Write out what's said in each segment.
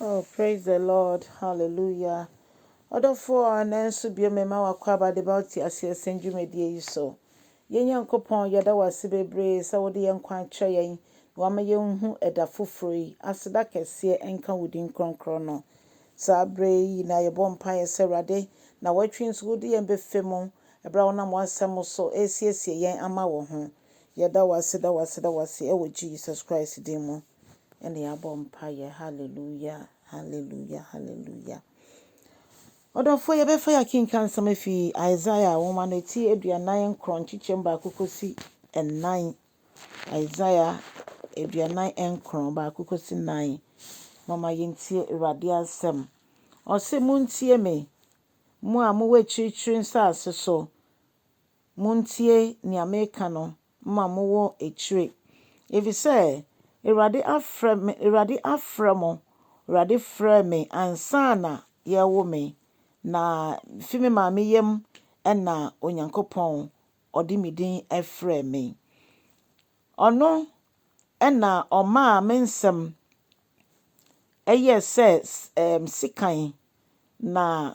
Oh, praise the Lord. Hallelujah. Ɔdɔfoɔ, nanso bio mema wakɔ aba de ba wote aseɛ sɛn dwumadie yi so. Yɛn Nyankopɔn, yɛda wo ase bebree sɛ wode yɛn kwan kyerɛ yɛn na wama yɛnhu ɛda foforɔ yi. Aseda kɛseɛ nka wo din kronkron no. Saa berɛ yi na yɛbɔ mpaeɛ sɛ Awurade, na wɔatwi nso wode yɛn bɛfɛ mu ɛberɛ a wonam w'asɛm so ɛresiesie yɛn ama wo ho. Yɛda wo ase, da wo ase, da wo ase ɛwɔ Jesus Christ din mu. Ɛna yɛabɔ mpaeɛ. Hallelujah, hallelujah, hallelujah. Ɔdɔfoɔ, yɛbɛfa yɛ akenka nsɛm afi Isaiah nwoma no ti 49 nkyekyɛm 1 kɔsi 4. Isaiah 49, 1 kɔsi 4. Mama yɛntie Awurade asɛm. Ɔse, "Montie me, mo a mowɔ akyirikyiri nsase so. Montie nea meka no, mo a mowɔ akyire. Ɛfiri Awurade afrɛ me, Awurade afrɛ mo, Awurade frɛ me ansa na yɛrewo me. Na fi me maame yam ɛna Onyankopɔn ɔde me din frɛɛ me. Ɔno ɛna ɔmaa me nsɛm ɛyɛɛ sɛ sekan, na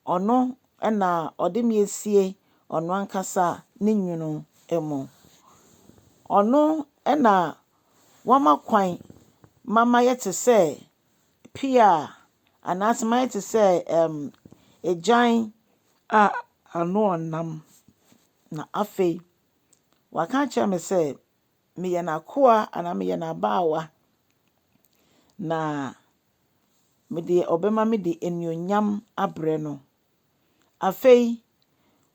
ɔno ɛna ɔde me asie ɔno ankasa ne nwunu mu. Ɔno ɛna wama kwan ma mayɛ te sɛ pea anaasɛ mayɛ te sɛ agyan a ano ɔnam. Na afei waka akyerɛ me sɛ meyɛ n'akoa anaa meyɛ n'abaawa, na mede ɔbɛma me de anuonyam abrɛ no. Afei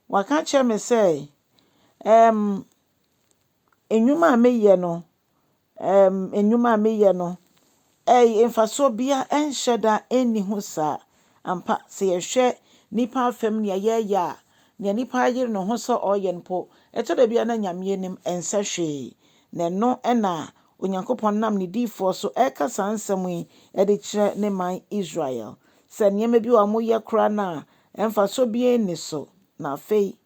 waka akyerɛ me sɛ nnwuma a meyɛ no nnwuma a meyɛ no ɛyɛ mfasoɔ biara ɛnhyɛ da ɛnni ho saa. Ampa, sɛ yɛhwɛ nipa afam nea yɛreyɛ a, nea nipa ayere ne ho sɛ ɔreyɛ no mpo, ɛtɔ da bi a na Nyame anim ɛnsɛ hwee. Na ɛno ɛna Onyankopɔn nam ne diyifoɔ so ɛreka saa nsɛm yi ɛde kyerɛ ne man Israel sɛ nneɛma bi wɔ a wɔyɛ koraa no a mfasoɔ biara nni so. Na afei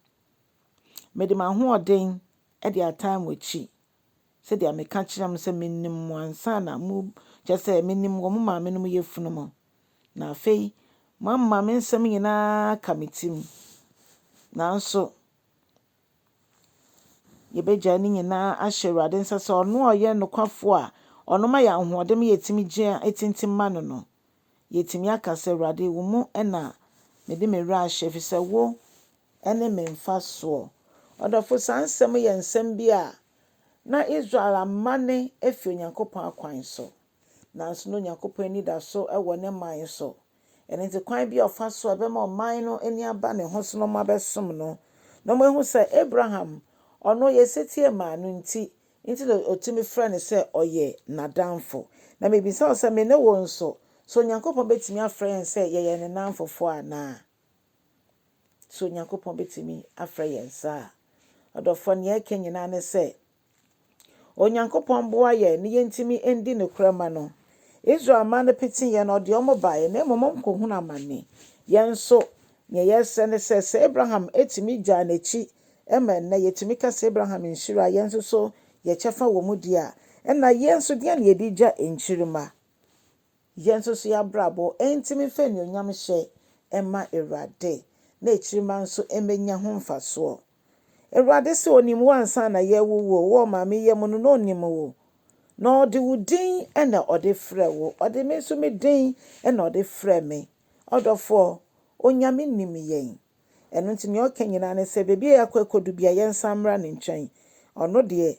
mede m'ahoɔden ɛde ataa mo akyi sɛdeɛ meka kyerɛ mo sɛ menim mo ansa na mo kyerɛ sɛ menim wɔ mo maame no mu yafunu mu. Na afei moama me nsɛm nyinaa ka me tirim. Nanso yɛbɛgyae ne nyinaa ahyɛ Awurade nsa sɛ ɔno a ɔyɛ nokwafoɔ a ɔno ma yɛ ahoɔden ma yɛtumi gyina etintim ma no, yɛtumi aka sɛ, Awurade, wo mu ɛna mede me werɛ ahyɛ, ɛfiri sɛ wo ɛne me mfasoɔ. Ɔdɔfo, saa nsɛm yɛ nsɛm bi a na Israel amane afi Onyankopɔn akwan so. Nanso na Onyankopɔn ani da so wɔ ne man so. Ɛno nti kwan bi a ɔfa so a ɛbɛma ɔman no ani aba ne ho so na ɔmo abɛsom no. Na ɔmo ahu sɛ Abraham, ɔno yɛ setie maa no nti na ɔtumi frɛ no sɛ ɔyɛ n'adamfo. Na mebisa wo sɛ, me ne wo nso, so Onyankopɔn bɛtumi afrɛ yɛn sɛ yɛyɛ ne nnamfofoɔ anaa? So Onyankopɔn bɛtumi afrɛ yɛn saa? Ɔdɔfoɔ, nea ɛka nyinaa ne sɛ Onyankopɔn boa yɛn na yɛntumi ndi nokorɛ ma no. Israel man no pete yɛn no, ɔde ɔmo baeɛ na mmom ɔmo amane. Yɛn nso, nea yɛsrɛ ne sɛ Abraham etumi gyaa n'akyi ɛma nnɛ yɛtumi ka sɛ Abraham nhyira yɛn nso so yɛkyɛfa wɔ mu di a, ɛna yɛn nso deɛ na yɛde gya nkyirimma. Yɛn nso so yɛabrabɔ ɛntumi mfa anuonyam hyɛ ɛma Awurade na akyirimma nso ɛmmɛnya ho mfasoɔ. Awurade sɛ onim wo ansa na yɛwo wo, wɔ maame yam no na onim wo. Na ɔde wo din ɛna ɔde frɛ wo. Ɔde me nso me din ɛna ɔde frɛ me. Ɔdɔfoɔ, Onyame nim yɛn. Ɛno nti nea ɔka nyinaa ne sɛ beebi a yɛakɔ akɔdu bia yɛnsan mmra ne nkyɛn. Ɔno deɛ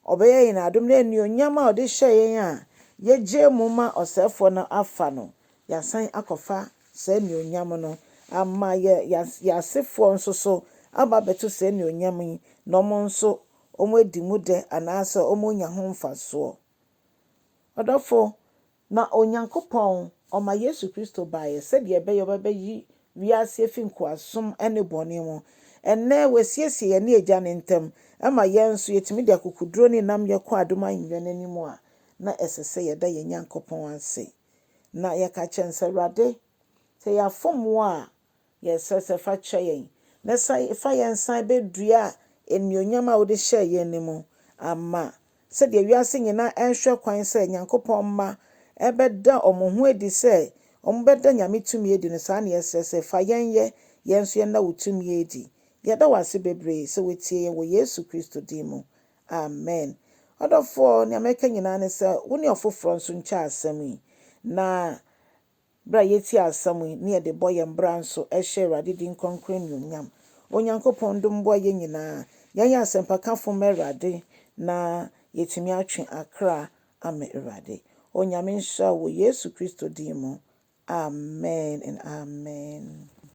ɔbɛyɛ yɛn adom na anuonyam a ɔde hyɛ yɛn a yɛgye mu ma ɔsɛefoɔ no afa no, yɛasan akɔfa saa anuonyam no ama yɛ yɛasefoɔ nso so aba abɛto saa anuonyam yi na ɔmo nso ɔmo adi mu dɛ anaasɛ ɔmo nya ho mfasoɔ. Ɔdɔfo, na Onyankopɔn ɔma Yesu Kristo baeɛ sɛdeɛ ɛbɛyɛ ɔbɛbɛyi wiase afi nkoasom ne bɔne mu. Ɛnnɛ wasiesie yɛn ne Agya ne ntam ama yɛn nso yɛtumi de akokoduro ne nam yɛkɔ adom ahennwa n'anim a, na ɛsɛ sɛ yɛda yɛn Nyankopɔn ase. Na yɛka kyerɛ no sɛ, Awurade, sɛ yɛafom wo a, yɛsrɛ sɛ fa kyɛ yɛn. Na fa yɛn san bɛdua anuonyam a wode hyɛɛ yɛn no mu ama sɛdeɛ wiase nyinaa ɛnhwɛ kwan sɛ Nyankopɔn mma ɛbɛda wɔn ho adi sɛ wɔbɛda Nyame tumi adi no, saa na yɛsrɛ sɛ fa yɛn yɛ, yɛn nso yɛnna wo tumi adi. Yɛda wo ase bebree sɛ woatie yɛn wɔ Yesu Kristo din mu. Amen. Ɔdɔfoɔ, nea mɛka nyinaa ne sɛ wo ne ɔfoforɔ nso nkyɛ asɛm yi. Na berɛ a yɛtie asɛm yi ne yɛde bɔ yɛn bra nso hyɛ Awurade din kronkron anuonyam. Onyankopɔn dom boa yɛn nyinaa. Yɛnyɛ asɛmpakafo mma Awurade na yɛtumi atwe akra ama Awurade. Onyame nhyira wo wɔ Yesu Kristo din mu. Amen and amen.